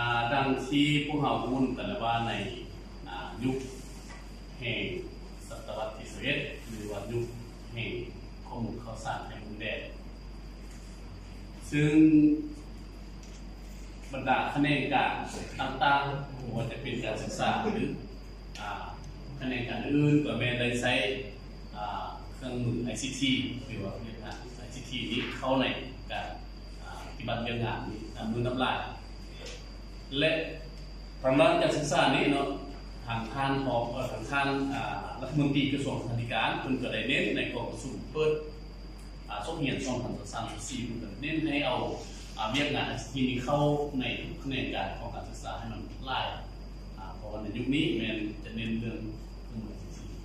ອາ ດັ່ງທີ່ພວກເຮົາຮູ້ກັນແລ້ວວ່າໃນ ອາ ຍຸກແຫ່ງສະຕະວັດທີຊາວເອັດ ຫຼືວ່າຍຸກແຫ່ງຂໍ້ມູນຂ່າວສານແຫ່ງດິນແດນ ຊຶ່ງບັນດາຂະແໜງການຕ່າງໆ ບໍ່ວ່າຈະເປັນການສຶກສາ ຫຼື ອາ ຂະແໜງການອື່ນ ກໍແມ່ນໄດ້ໃຊ້ ອາ ເຄື່ອງມືໄອຊີທີ ຫຼືວ່າເວຍກງານໄອຊີທີນີ້ເຂົ້າໃນການ ອາ ປະຕິບັດວຽກງານນີ້ນັບມື້ນັບຫຼາຍ ແລະ ທາງດ້ານການສຶກສານີ້ເນາະ ທາງທ່ານຮອງ ເອີ ທາງທ່ານ ອາ ລັດຖະມົນຕີກະຊວງສຶກສາທິການ ເພິ່ນກໍໄດ້ເນັ້ນໃນກອງປະຊຸມເປີດ ອາ ສົກຮຽນສອງພັນຊາວສາມ ສາວສີ່ ເພິ່ນກໍເນັ້ນໃຫ້ເອົາ ອາ ວຽກງານໄອຊີທີນີ້ເຂົ້າໃນທຸກຂະແໜງການຂອງການສຶກສາໃຫ້ມັນຫຼາຍ ອາ ເພາະວ່າໃນຍຸກນີ້ແມ່ນຈະເນັ້ນເລື່ອງເຄື່ອງມືໄອຊີທີ.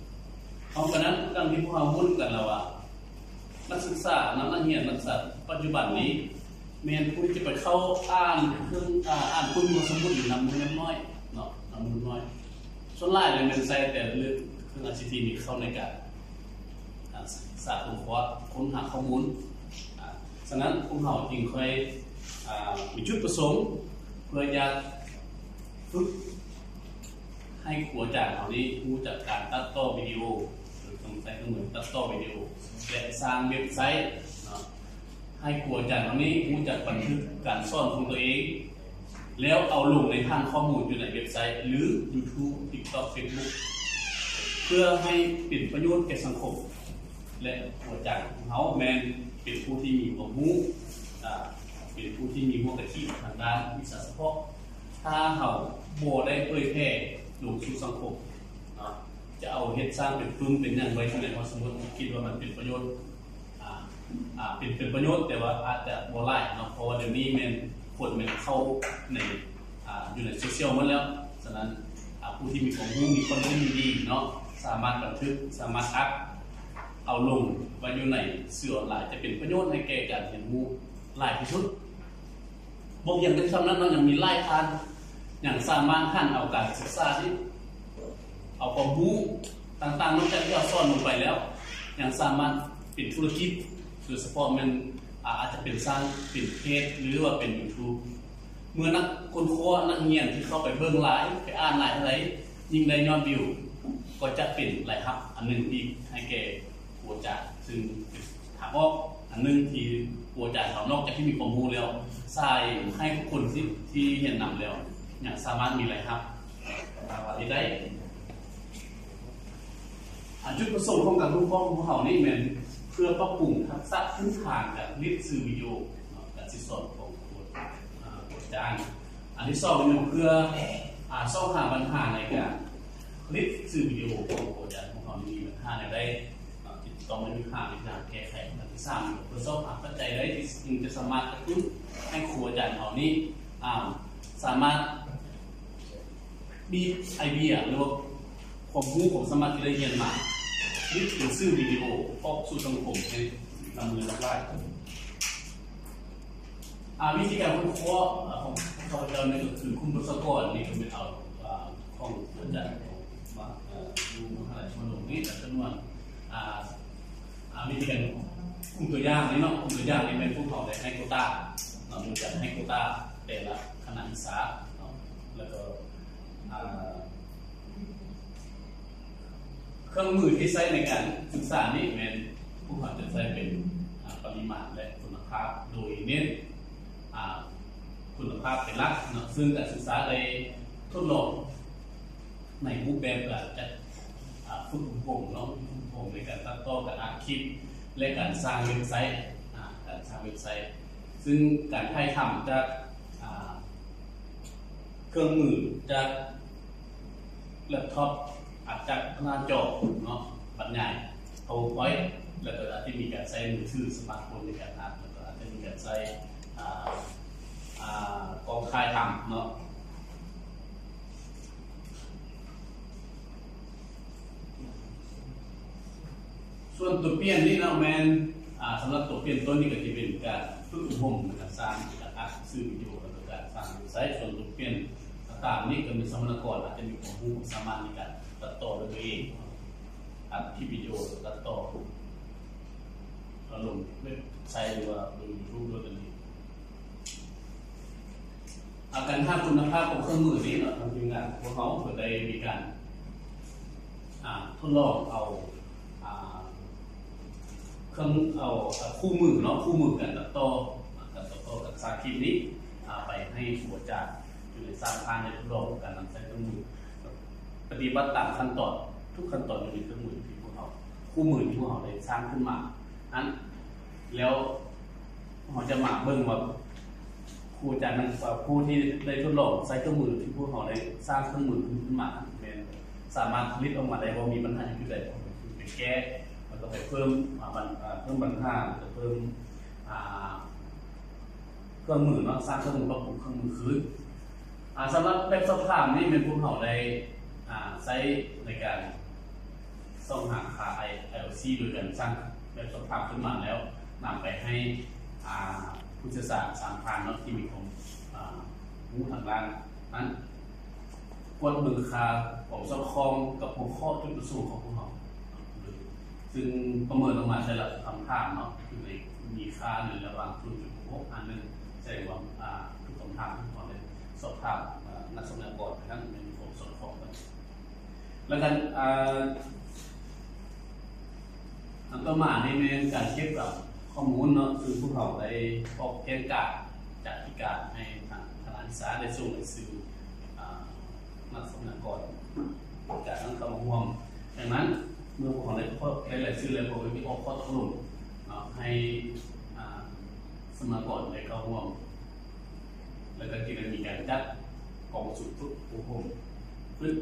ພ້ອມກັນນັ້ນ ດັ່ງທີ່ພວກເຮົາຮູ້ກັນແລ້ວວ່າ ນັກສຶກສາ ນັກຮຽນ ນັກສຶກສາປັດຈຸບັນນີ້ ແມ່ນຜູ້ທີ່ຈະໄປເຂົ້າອ່ານເຄື່ອງ ອາ ອ່ານຄົ້ນຄວ້າສະໝຸດນີ້ນັບມື້ນັບໜ້ອຍເນາະ ນັບມື້ນັບໜ້ອຍ. ສ່ວນຫຼາຍແລ້ວແມ່ນໃຊ້ແຕ່ເລື່ອງເຄື່ອງໄອຊີທີນີ້ເຂົ້າໃນການ ອາ ສຶກສາຄົ້ນຄວ້າ ຄົ້ນຫາຂໍ້ມູນ. ອາ ສະນັ້ນພວກເຮົາຈຶ່ງຄ່ອຍ ອາ ມີຈຸດປະສົງເພື່ອຢາກຝຶກ ໃຫ້ຄູອາຈານເຮົານີ້ຮູ້ຈັກການຕັດຕໍ່ວິດີໂອ ຫຼືຕ້ອງໃຊ້ເຄື່ອງມືຕັດຕໍ່ວິດີໂອ ແລະ ສ້າງເວັບໄຊເນາະ. ໃຫ້ຄູອາຈານເຮົານີ້ຮູ້ຈັກບັນທຶກການສອນຂອງຕົວເອງ ແລ້ວເອົາລົງໃນຖານຂໍ້ມູນຢູ່ໃນເວັບໄຊ ຫຼື ຢູທູບ ຕິກຕັອກ ເຟສບຸກ ເພື່ອໃຫ້ເປັນປະໂຫຍດແກ່ສັງຄົມ ແລະ ຄູອາຈານຂອງເຮົາແມ່ນເປັນຜູ້ທີ່ມີຄວາມຮູ້ ອາ ເປັນຜູ້ທີ່ມີຫົວກະທິທາງດ້ານວິຊາສະເພາະ. ຖ້າເຮົາບໍ່ໄດ້ເຜີຍແຜ່ລົງສູ່ສັງຄົມເນາະ ຈະເອົາເຮັດສ້າງເປັນປຶ້ມເປັນຫຍັງໄວ້ຢູ່ໃນຫ້ອງສະໝຸດ ຄິດວ່າມັນເປັນປະໂຫຍດ ອາ ອາ ເປັນ ເປັນປະໂຫຍດ ແຕ່ວ່າອາດຈະບໍ່ຫຼາຍເນາະ ເພາະວ່າດຽວນີ້ແມ່ນຄົນແມ່ນເຂົ້າໃນ ອາ ຢູ່ໃນໂຊຊຽວໝົດແລ້ວ. ສະນັ້ນ ອາ ຜູ້ທີ່ມີຄວາມຮູ້ ມີຄອນເທັນດີໆເນາະ ສາມາດບັນທຶກ ສາມາດອັດເອົາລົງໄວ້ຢູ່ໃນສື່ອອນລາຍ ຈະເປັນປະໂຫຍດໃຫ້ແກ່ການຮຽນຮູ້ຫຼາຍທີ່ສຸດ. ບໍ່ພຽງແຕ່ສ່ຳນັ້ນເນາະ ຍັງມີຫຼາຍທ່ານຍັງສາມາດຫັນເອົາການສຶກສານີ້ ເອົາຄວາມຮູ້ຕ່າງໆ ນອກຈາກທີ່ເຮົາສອນລົງໄປແລ້ວ ຍັງສາມາດເປັນທຸລະກິດ ໂດຍສະເພາະແມ່ນ ອາ ອາດຈະເປັນສ້າງເປັນເພຈ ຫຼືວ່າເປັນຢູທູບ. ເມື່ອນັກຄົ້ນຄວ້າ ນັກຮຽນທີ່ເຂົ້າໄປເບິ່ງຫຼາຍ ໄປອ່ານຫຼາຍເທົ່າໃດ ຍິ່ງໄດ້ຍອດວິວ ກໍຈະເປັນລາຍຮັບອັນໜຶ່ງອີກໃຫ້ແກ່ຄູອາຈານ ຊຶ່ງເປັນທາງອອກອັນໜຶ່ງທີ່ຄູອາຈານເຮົາ ນອກຈາກທີ່ມີຄວາມຮູ້ແລ້ວ ສາຍໃຫ້ຄົນທີ່ ທີ່ຮຽນນຳແລ້ວ ຍັງສາມາດມີລາຍຮັບ ສາມາດເຮັດໄດ້. ອາ ຈຸດປະສົງຂອງການຄົ້ນຄວ້າຂອງພວກເຮົານີ້ແມ່ນເພື່ອປັບປຸງທັກສະພື້ນຖານການຜະລິດສື່ວິດີໂອເນາະ ການສິດສອນຂອງ ອາ ອາຈານ. ອັນທີສອງແມ່ນເພື່ອ ອາ ຊອກຫາບັນຫາໃນການຜະລິດສື່ວິດີໂອຂອງອາຈານຂອງເຮົານີ້ມີບັນຫາແນວໃດເນາະ ທີ່ຕ້ອງໄດ້ຫາວິທີການແກ້ໄຂ. ອັນທີສາມເພື່ອຊອກຫາປັດໄຈໃດທີ່ຈະສາມາດກະຕຸ້ນໃຫ້ຄູອາຈານເຮົານີ້ ອາ ສາມາດ ມີໄອເດຍ ຫຼືວ່າຄວາມຮູ້ຄວາມສາມາດທີ່ໄດ້ຮຽນມາ ຫຼືເປັນສື່ວິດີໂອອອກສູ່ສັງຄົມໃຫ້ນຳເງິນຫຼາຍ. ອາ ວິທີການຄົ້ນຄວ້າ ອາ ຂອງຂ້າພະເຈົ້ານີ້ກໍຄືຄຸນບົດສະກອນນີ້ກໍແມ່ນເອົາ ອາ ຂອງອາຈານຂອງ ມະ ເອີ ຢູ່ມະຫາໄລມະໂນດນີ້ຈຳນວນ ອາ ອາ ວິທີການກຸ່ມຕົວຢ່າງນີ້ເນາະ ກຸ່ມຕົວຢ່າງນີ້ແມ່ນພວກເຮົາໄດ້ໃຫ້ໂກຕາເນາະ ໂດຍການໃຫ້ໂກຕາແຕ່ລະຄະນະສຶກສາເນາະ ແລ້ວກໍ ອາ ເຄື່ອງມືທີ່ໃຊ້ໃນການສຶກສານີ້ແມ່ນພວກເຮົາຈະໃຊ້ເປັນ ອາ ປະລິມານ ແລະ ຄຸນນະພາບ ໂດຍເນັ້ນ ອາ ຄຸນນະພາບເປັນຫຼັກເນາະ ເຊິ່ງການສຶກສາໄດ້ທົດລອງ ໃນຮູບແບບການຈັດ ອາ ຝຶກອົບຮົມເນາະ ຝຶກອົບຮົມໃນການຕັດຕໍ່ ການອັດຄລິບ ແລະ ການສ້າງເວັບໄຊ ອາ ການສ້າງເວັບໄຊ ຊຶ່ງການຖ່າຍທຳຈາກ ອາ ເຄື່ອງມື ຈາກແລັບທັອບ ອາດຈະໜ້າຈໍເນາະ ບັນຍາຍ ພາວເວີພອຍ ແລ້ວກໍອາດຈະມີການໃຊ້ມືຖື ສະມາດໂຟນໃນການອັດ ແລ້ວກໍອາດຈະມີການໃຊ້ ອາ ອາ ກ້ອງຖ່າຍທຳເນາະ. ສ່ວນຕົວປ່ຽນນີ້ເນາະ ແມ່ນ ອາ ສຳລັບຕົວປ່ຽນຕົ້ນນີ້ກໍຈະເປັນການຝຶກອົບຮົມໃນການສ້າງ ການອັດສື່ວິດີໂອ ແລະ ການສ້າງເວັບໄຊ. ສ່ວນຕົວປ່ຽນຕ່າງໆນີ້ກໍມີສຳມະນາກອນ ອາດຈະມີຄວາມຮູ້ຄວາມສາມາດໃນການຕັດຕໍ່ດ້ວຍຕົວເອງ ອັດຄລິບວິດີໂອ ຕັດຕໍ່ ເອົາລົງເວັບໄຊ ຫຼືວ່າລົງຢູທູບດ້ວຍຕົນເອງ. ອາ ການຫາຄຸນນະພາບຂອງເຄື່ອງມືນີ້ເນາະ ທາງທີມງານຂອງພວກເຮົາເພິ່ນໄດ້ມີການ ອາ ທົດລອງເອົາ ອາ ເຄື່ອງ ເອົາ ອາ ຄູ່ມືເນາະ ຄູ່ມືການຕັດຕໍ່ ການຕັດຕໍ່ການສ້າງຄລິບນີ້ ອາ ໄປໃຫ້ຄູອາຈານຢູ່ໃນສາມທ່ານໄດ້ທົດລອງການນຳໃຊ້ເຄື່ອງມື ປະຕິບັດຕາມຂັ້ນຕອນ ທຸກຂັ້ນຕອນຢູ່ໃນເຄື່ອງມືທີ່ພວກເຮົາ ຄູ່ມືທີ່ພວກເຮົາໄດ້ສ້າງຂຶ້ນມານັ້ນ ແລ້ວເຮົາຈະມາເບິ່ງວ່າ ຄູອາຈານນັ້ນ ຜູ້ທີ່ໄດ້ທົດລອງໃຊ້ເຄື່ອງມືທີ່ພວກເຮົາໄດ້ສ້າງເຄື່ອງມືຂຶ້ນມານັ້ນ ແມ່ນສາມາດຜະລິດອອກມາໄດ້ບໍ່ ມີບັນຫາຢູ່ຈຸດໃດ ເຮົາໄປແກ້ ແລ້ວກໍໄປເພີ່ມ ອາ ບັນ ອາ ເພີ່ມບັນຫາ ແລ້ວກໍເພີ່ມ ອາ ເຄື່ອງມືເນາະ ສ້າງເຄື່ອງມື ປັບປຸງເຄື່ອງມືຄືນ. ອາ ສຳລັບແບບສອບຖາມນີ້ແມ່ນພວກເຮົາໄດ້ ອາ ໃຊ້ໃນການຊອກຫາຄ່າ ໄອ ໄອໂອຊີ ໂດຍການສ້າງແບບສອບຖາມຂຶ້ນມາແລ້ວ ນຳໄປໃຫ້ ອາ ຜູ້ຊ່ຽວຊານສາມທ່ານເນາະ ທີ່ມີຄວາມ ອາ ຮູ້ທາງດ້ານນັ້ນ ກວດເບິ່ງຄ່າຄວາມສອດຄ່ອງກັບຫົວຂໍ້ຈຸດປະສົງຂອງພວກເຮົາ ຊຶ່ງປະເມີນອອກມາແຕ່ລະຄຳຖາມເນາະ ຄືໃນ ມີຄ່າໃນລະຫວ່າງສູນຈຸດຫົກຫາໜຶ່ງ ສະແດງວ່າ ອາ ທຸກຄຳຖາມທີ່ເຮົາໄດ້ສອບຖາມ ອາ ນັກສຳມະນາກອນນັ້ນແມ່ນມີຄວາມສອດຄ່ອງກັນ ແລ້ວກັນ ອາ ອັນຕໍ່ມານີ້ແມ່ນການເກັບກຳຂໍ້ມູນເນາະ ຄືພວກເຮົາໄດ້ອອກແຈ້ງການຈັດກິດຈະການໃຫ້ທາງຄະນະສຶກສາໄດ້ສົ່ງລາຍຊື່ ອາ ນັກສຳມະນາກອນ ຈາກນັ້ນເຂົ້າມາຮ່ວມ. ດັ່ງນັ້ນ ເມື່ອພວກເຮົາໄດ້ຂໍ້ ໄດ້ລາຍຊື່ແລ້ວ ພວກເຮົາໄດ້ອອກຂໍ້ຕົກລົງເນາະ ໃຫ້ ອາ ສຳມະນາກອນໄດ້ເຂົ້າຮ່ວມ ແລ້ວກໍຈຶ່ງໄດ້ມີການຈັດກອງປະຊຸມຝຶກອົບຮົມຂຶ້ນ.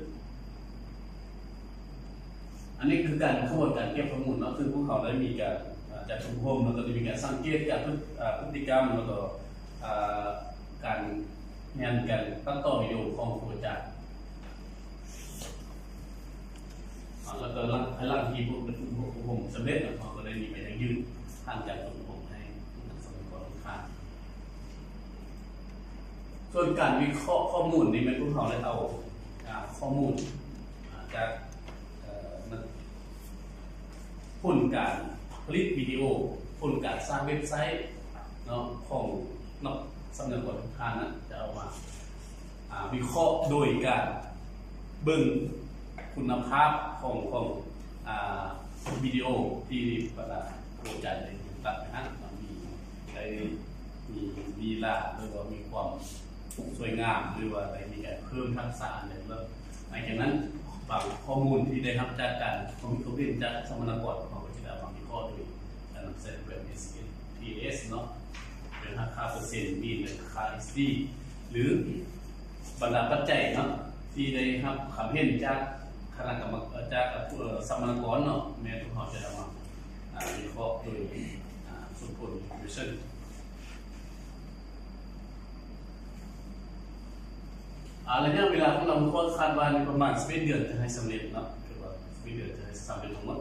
ອັນນີ້ຄືການ ຂະບວນການເກັບຂໍ້ມູນເນາະ ຊຶ່ງພວກເຮົາໄດ້ມີການ ອາ ຈັດອົບຮົມ ແລ້ວກໍໄດ້ມີການສັງເກດຈາກພຶດ ອາ ພຶດຕິກຳ ແລ້ວກໍ ອາ ການຮຽນ ການຕັດຕໍ່ວິດີໂອຂອງຄູອາຈານ ອາ ແລ້ວກໍຫຼັງ ພາຍຫຼັງທີ່ບົດປະຊຸມອົບຮົມສຳເລັດ ເຮົາກໍໄດ້ມີໃບຢັ້ງຢືນຜ່ານການຝຶກອົບຮົມໃຫ້ນັກສຳມະນາກອນທຸກທ່ານ. ສ່ວນການວິເຄາະຂໍ້ມູນນີ້ແມ່ນພວກເຮົາໄດ້ເອົາ ອາ ຂໍ້ມູນ ອາ ຈາກ ເອີ ຜົນການຜະລິດວິດີໂອ, ຜົນການສ້າງເວັບໄຊເນາະ ຂອງນັກສຳມະນາກອນທຸກທ່ານນັ້ນ ຈະເອົາມາ ອາ ວິເຄາະໂດຍການເບິ່ງຄຸນນະພາບຂອງ ຂອງ ອາ ວິດີໂອທີ່ບັນດາຄູອາຈານໄດ້ຕັດໃຫ້ເຮົາ ມີ ໄດ້ມີລີລາ ຫຼືວ່າມີຄວາມ ສວຍງາມ ຫຼືວ່າໄດ້ມີການເພີ່ມທັກສະອັນໃດ ແລ້ວຫຼັງຈາກນັ້ນ ບາງຂໍ້ມູນທີ່ໄດ້ຮັບຈາກການຄອມເມັນຄອມເມັນຈາກສຳມະນາກອນ ເຮົາກໍຈະໄດ້ເອົາມາວິເຄາະໂດຍການນຳໃຊ້ແບບ ເອັສ ເອັສ ພີ ເອສ ເນາະ ເປັນຮັບຄ່າເປີເຊັນ ມີນ ແລະ ຄ່າ ເອັດ ດີ ຫຼື ບັນດາປັດໄຈເນາະ ທີ່ໄດ້ຮັບຄຳເຫັນຈາກຄະນະກຳມະ ຈາກ ເອີ ສຳມະນາກອນເນາະ ແມ່ນພວກເຮົາຈະເອົາມາ ອາ ວິເຄາະໂດຍ ອາ ສົມຜົນ Equation ອາ ໄລຍະເວລາຂອງເຮົາຄາດວ່າຢູ່ປະມານສິບເອັດເດືອນຈະໃຫ້ສຳເລັດເນາະ ຄືວ່າສິບເອັດເດືອນຈະໃຫ້ສຳເລັດທັງໝົດ.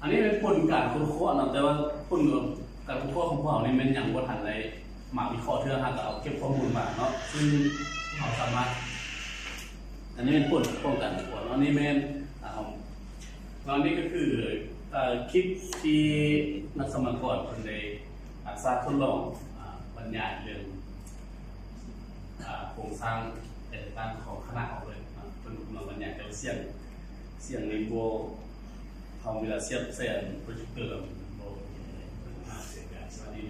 ອັນນີ້ແມ່ນຜົນການຄົ້ນຄວ້າເນາະ ແຕ່ວ່າຜົນການຄົ້ນຄວ້າຂອງພວກເຮົານີ້ແມ່ນຍັງບໍ່ທັນໄດ້ມາວິເຄາະເທື່ອ ຫາກະເອົາເກັບຂໍ້ມູນມາເນາະ ຊຶ່ງເຮົາສາມາດ ອັນນີ້ແມ່ນຜົນຂອງການຄົ້ນຄວ້າເນາະ ອັນນີ້ແມ່ນ ອາ ເນາະ ນີ້ກໍຄື ເອີ ຄລິບທີ່ນັກສຳມະນາກອນເພິ່ນໄດ້ ອາ ສາທດລອງ ອາ ບັນຍາຍເລື່ອງ ອາ ໂຄງສ້າງແຕ່ງຕັ້ງຂອງຄະນະເຮົາເລີຍເນາະ ເພິ່ນມາບັນຍາຍ ແຕ່ວ່າສຽງ ສຽງນີ້ບໍ່ ເຮົາເວລາສຽບໃສ່ອັນໂປຣເຈັກເຕີແລ້ວບໍ່ ອັນນີ້ແມ່ນ ອັນນີ້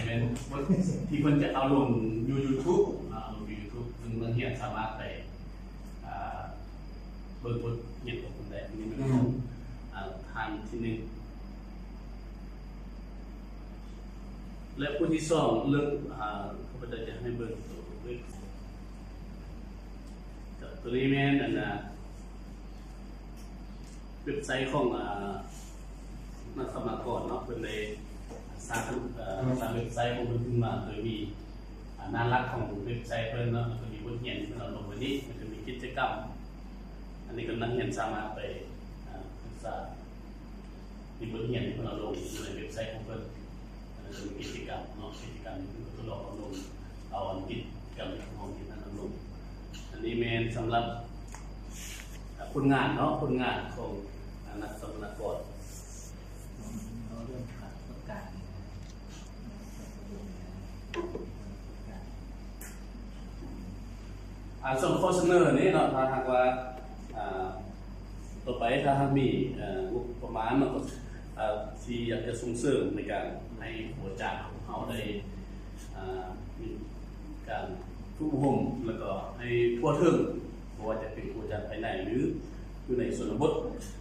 ແມ່ນບົດທີ່ເພິ່ນຈະເອົາລົງຢູ່ຢູທູບເນາະ ເອົາລົງຢູ່ຢູທູບ ຊຶ່ງນັກຮຽນສາມາດໄປ ອາ ເບິ່ງບົດຮຽນຂອງເພິ່ນໄດ້ ອັນນີ້ແມ່ນຂອງ ອາ ທ່ານທີໜຶ່ງ ແລະ ຜູ້ທີສອງ ເລື່ອງ ອາ ຂ້າພະເຈົ້າຈະໃຫ້ເບິ່ງໂຕເວັບ ໂຕນີ້ແມ່ນ ອັນນ່າ ເວັບໄຊຂອງ ອາ ນັກສຳມະນາກອນເນາະ ເພິ່ນໄດ້ສ້າງ ເອີ ສ້າງເວັບໄຊຂອງເພິ່ນຂຶ້ນມາ ໂດຍມີ ອາ ໜ້າຫຼັກຂອງເວັບໄຊເພິ່ນເນາະ ແລ້ວກໍມີບົດຮຽນທີ່ເພິ່ນເອົາລົງໄວ້ນີ້ ແລ້ວກໍມີກິດຈະກຳ ອັນນີ້ກໍນັກຮຽນສາມາດໄປ ອາ ສຶກສາ ມີບົດຮຽນທີ່ເພິ່ນເອົາລົງຢູ່ໃນເວັບໄຊຂອງເພິ່ນ ແລ້ວກໍມີກິດຈະກຳເນາະ ກິດຈະກຳທີ່ເພິ່ນກໍທົດລອງເອົາລົງ ເອົາອັນກິດຈະກຳຂອງທີ່ເພິ່ນເອົາລົງ ອັນນີ້ແມ່ນສຳລັບ ອາ ຜົນງານເນາະ ຜົນງານຂອງ ອາ ນັກສຳມະນາກອນ. ເວົ້າເລື່ອງປະສົບການນີ້ນະ ປະສົບການນີ້ນະ ອ່າ ສ່ວນຂໍ້ສະເໜີນີ້ເນາະ ຖ້າຫາກວ່າ ອ່າ ຕໍ່ໄປ ຖ້າຫາກມີ ເອີ ງົບປະມານເນາະ ກໍ ອ່າ ທີ່ຢາກຈະສົ່ງເສີມໃນການໃຫ້ຄູອາຈານຂອງເຮົາໄດ້ ອ່າ ມີການຝຶກອົບຮົມ ແລ້ວກໍໃຫ້ທົ່ວເຖິງ ບໍ່ວ່າຈະເປັນຄູອາຈານພາຍໃນ ຫຼື ຢູ່ໃນຊົນນະບົດ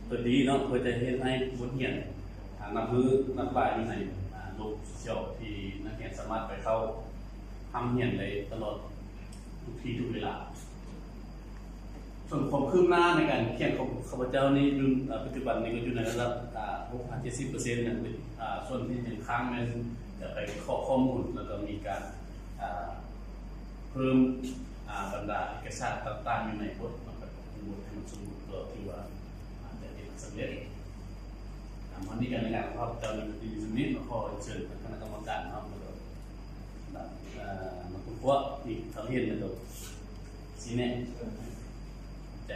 ກໍດີເນາະ ເພື່ອຈະເຮັດໃຫ້ບົດຮຽນ ອ່າ ນັບມື້ນັບຫຼາຍຢູ່ໃນ ອ່າ ໂລກໂຊຊຽວ ທີ່ນັກຮຽນສາມາດໄປເຂົ້າຮ່ຳຮຽນໄດ້ຕະຫຼອດທຸກທີ່ທຸກເວລາ. ສ່ວນຄວາມຄືບໜ້າໃນການຂຽນຂອງຂ້າພະເຈົ້ານີ້ຢູ່ ເອີ ປັດຈຸບັນນີ້ກໍຢູ່ໃນລະດັບ ອ່າ ຫົກຫາເຈັດສິບເປີເຊັນ ນະ ເປັນ ອ່າ ສ່ວນທີ່ຍັງຄ້າງແມ່ນຈະໄປວິເຄາະຂໍ້ມູນ ແລ້ວກໍມີການ ອ່າ ເພີ່ມ ອ່າ ບັນດາເອກະສານຕ່າງໆຢູ່ໃນບົດ ເນາະ ແບບບົດໃຫ້ມັນສົມບູນ ກໍຖືວ່າ ອ່າ ຈະເຮັດໃຫ້ສຳເລັດ. ອ່າ ວັນນີ້ການລາຍງານຂອງຂ້າພະເຈົ້ານີ້ກໍມີສ່ຳນີ້ ຂໍເຊີນຄະນະກຳມະການເນາະ ແລ້ວກໍ ເອີ ມາຄົ້ນຄວ້າອີກ ເຮົາເຫັນແລ້ວກໍຊີ້ແນະ ຂອບໃຈ.